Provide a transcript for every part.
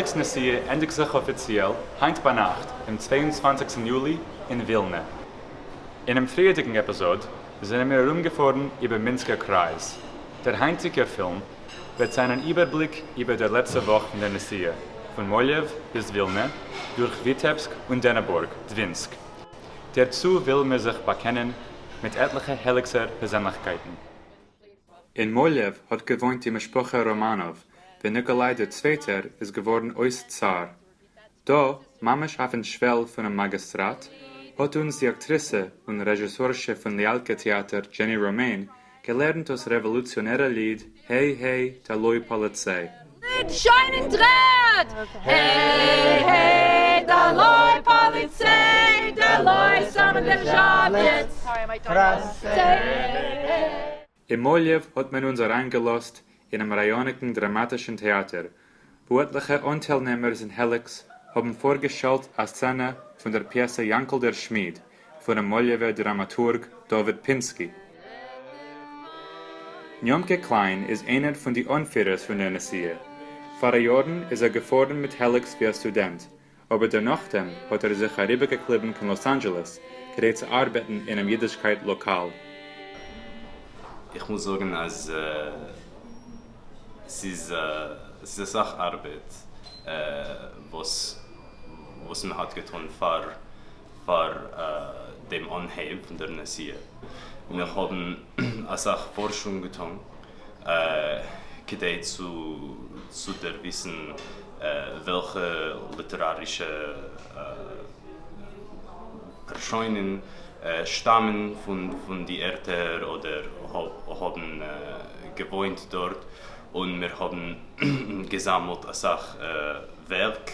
העליקס נסיעה ענדיגט זיך אפיציעל היינט ביינאכט, דעם 22סטן יולי, אין ווילנע. אינעם פריערדיגן עפיזאד זענען מיר ארומגעפארן איבער מינסקער קרייז. דער היינטיגער פילם וועט זיין אן איבערבליק איבער דער לעצטער וואך פון דער נסיעה, פון מאליעוו ביז ווילנע, דורך וויטעבסק און דענעבורג, דווינסק. דערצו ווילן מיר זיך באקענען מיט עטליכע העליקסער פערזענליכקייטן. אין מאליעוו האט געוואוינט די משפחה ראמאנאוו, ווען ניקאליי דער צווייטער איז געווארן אויס צאר. דא, ממש אויפן שוועל פונעם מאגיסטראט, האט אונז די אקטריסע און רעזשיסארשע פון ליאלקע טעאטער דזשעני ראמעין געלערנט דאס רעוואלוציאנערע ליד העי העי דאלוי פאליציי. ליד שוין אין דר'ערד! העי העי דאלוי פאליציי! דאלוי סאמאדערזשאוועץ! אין מאליעוו האט מען אונז אריינגעלאזט אינעם ראיאניגן דראמאטישן טעאטער, וואו עטליכע אנטיילנעמערס אין העליקס האבן פארגעשטעלט א סצענע פון דער פיעסע יאנקל דער שמיד פונעם מאליעווער דראמאטורג דוד פינסקי. ניאמקע קליין איז איינער פון די אנפירערס פון דער נסיעה. פאראיארן איז ער געפארן מיט העליקס ווי א סטודענט, אבער דערנאכדעם האט ער זיך אריבערגעקליבן קיין לאס אנדזשעלעס כדי צו ארבעטן אינעם אידישקייט לאקאל. איך מוז זאגן אז ס'איז ס'איז אסאך ארבעט וואס וואס מען האט געטון פאר פאר דעם אנהייב פון דער נסיעה. מיר האבן אסאך פארשונג געטון כדי צו צו דערוויסן וועלכע ליטערארישע פארשוינען שטאמען פון די ערטער אדער האבן געוואוינט דארט, און מיר האבן געזאמלט אסאך ווערק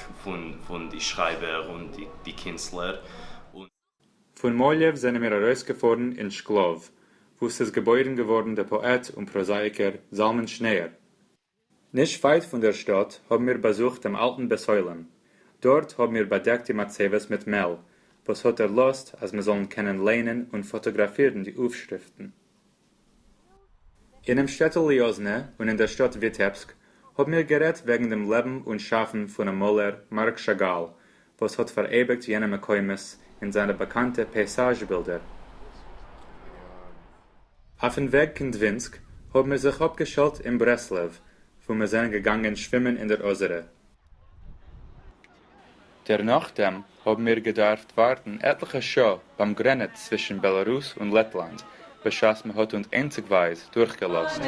פון די שרייבער און די קינסטלער. פון מאליעוו זענען מיר ארויסגעפארן אין שקלאוו, וואו ס'איז געבוירן געווארן דער פאעט און פראזאאיקער זלמן שניאור. נישט ווייט פון דער שטאט האבן מיר באזוכט דעם אלטן בית עולם. דארט האבן מיר באדעקט די מצבות מיט מעל, וואס האט דערלאזט אז מיר זאלן קענען ליינען און פאטאגראפירן די אויפשריפטן. אינעם שטעטל ליאזנע און אין דער שטאט וויטעבסק האבן מיר גערעדט וועגן דעם לעבן און שאפן פונעם מאלער מארק שאגאל, וואס האט פאראייביגט יענע מקומות אין זיינע באקאנטע פעיסאזש בילדער. אויפן וועג קיין דווינסק האבן מיר זיך אפגעשטעלט אין ברסלב, וואו מיר זענען געגאנגען שווימען אין דער אזערע. דערנאכדעם האבן מיר געדארפט ווארטן עטליכע שעה ביים גרעניץ צווישן בעלארוס און לעטלאנד, בשעת מען האט אונז איינציגווייז דורכגעלאזט.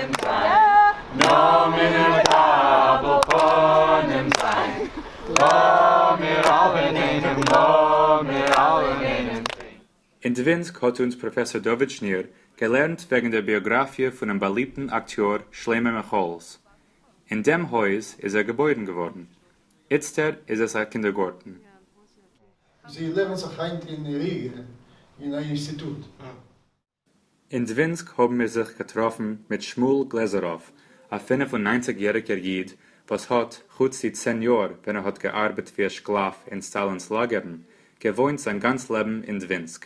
אין דווינסק האט אונז פראפעסאר דוד שניר געלערנט וועגן דער ביאגראפיע פונעם באליבטן אקטיאר שלמה מיכאלס. אין דעם הויז איז ער געבוירן געווארן. איצטער איז עס א קינדערגארטן. זי לערנט זיך היינט אין ריגע אין א אינסטיטוט. אין דווינסק האבן מיר זיך געטראפן מיט שמואל גלעזעראוו, א 95 יעריגער איד וואס האט, חוץ די 10 יאר ווען ער האט געארבעט ווי א שקלאף אין סטאלינ'ס לאגערן, געוואוינט זיין גאנץ לעבן אין דווינסק.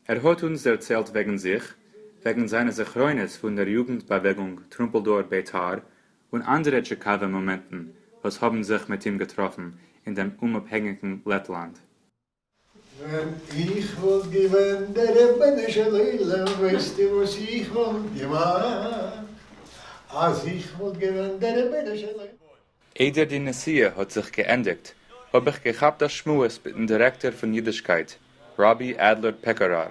ער האט אונז דערציילט וועגן זיך, וועגן זיינע זכרונות פון דער יוגנט באוועגונג טרומפלדור בית"ר, און אנדערע טשיקאווע מאמענטן וואס האבן זיך מיט אים געטראפן אין דעם אומאפהענגיקן לעטלאנד. ווען איך וואלט געווען דער רבונו של עולם ווייסטו וואס איך וואלט געמאכט אז איך וואלט געווען דער רבונו של עולם. איידער די נסיעה האט זיך געענדיגט, האב איך געכאפט א שמועס מיטן דירעקטאר פון אידישקייט, ראבי אדלער פעקאראר.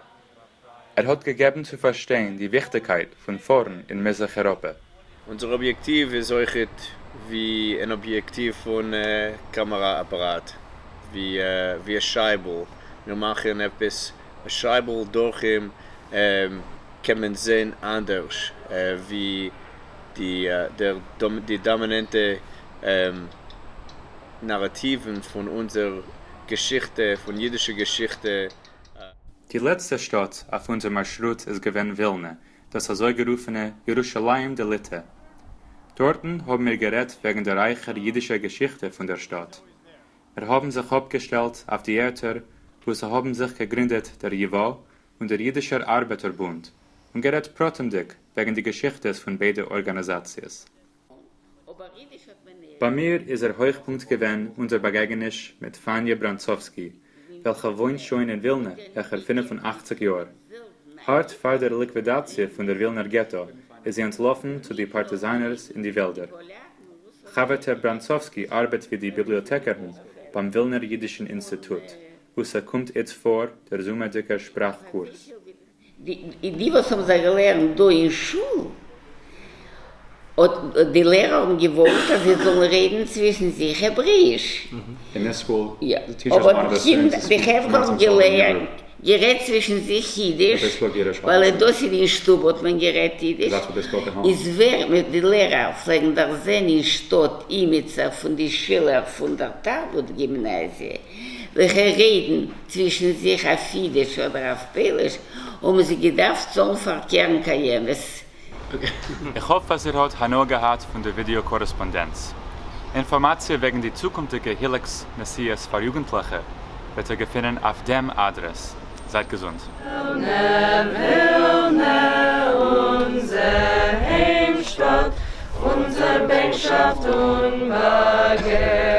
ער האט געגעבן צו פארשטיין די וויכטיגקייט פון פארן אין מזרח אירופה. אונזער אביעקטיוו איז אויכעט ווי אן אביעקטיוו פון קאמערא אפאראט, ווי א שייבל. מיר מאכן עפעס א שייבל, דורך אים קען מען זען אנדערש ווי די דאמינענטע נאראטיוון פון אונזער געשיכטע, פון אידישע געשיכטע. די לעצטע שטאט אויף אונזער מארשרוט איז געווען ווילנע, דאס אזויגערופענע ירושלים דליטא. דארטן האבן מיר גערעדט וועגן דער רייכער אידישער געשיכטע פון דער שטאט. מיר האבן זיך אפגעשטעלט אויף די ערטער וואו ס'האבן זיך געגרינדעט דער ייווא און דער אידישער ארבעטער בונד, און גערעדט פרטימדיג וועגן די געשיכטעס פון ביידע ארגאניזאציעס. בײַ מיר איז דער הויכפּונקט געווען אונדזער באַגעגעניש מיט פֿאַניע בראַנצאָווסקי, וועלכע וואוינט שוין אין ווילנע העכער 85 יאָר. האַרט פֿאַר דער ליקווידאַציע פֿון דער ווילנער געטאָ איז זי אַנטלאָפֿן צו די פּאַרטיזאַנערס אין די וועלדער. חבֿרטע בראַנצאָווסקי אַרבעט ווי די ביבליאָטעקערין בײַם ווילנער ייִדישן אינסטיטוט, וווּ סע קומט איצט פֿאָר דער זומערדיקער שפּראַך-קורס. די וואס האבן זיך געלערנט דא אין שול, האט די לערער האבן געוואלט אז זיי זאלן רעדן צווישן זיך העברעאיש. אבער די קינדער, די חברה האבן געלערנט, גערעדט צווישן זיך אידיש, ווייל דאס איז אין שטוב האט מען גערעדט אידיש, איז ווער מיט די לערער פלעגן דערזען אין שטאט אימיצער פון די שילער פון דער תרבות גימנאזיע, וועלכע רעדן צווישן זיך אויף אידיש אדער אויף פויליש, האבן זיי געדארפט צאלן פאר קרן קיימת. איך האף אז איר האט הנאה געהאט פון די ווידעא קארעספאנדענץ. אינפארמאציע וועגן די צוקונפטיגע הילעקס נסיעות פאר יוגנטליכע וועט איר געפינען אויף דעם אדרעס. זייט געזונט. ווילנע, ווילנע, אונדזער היימשטאָט, אונדזער בענקשאַפֿט און באַגער.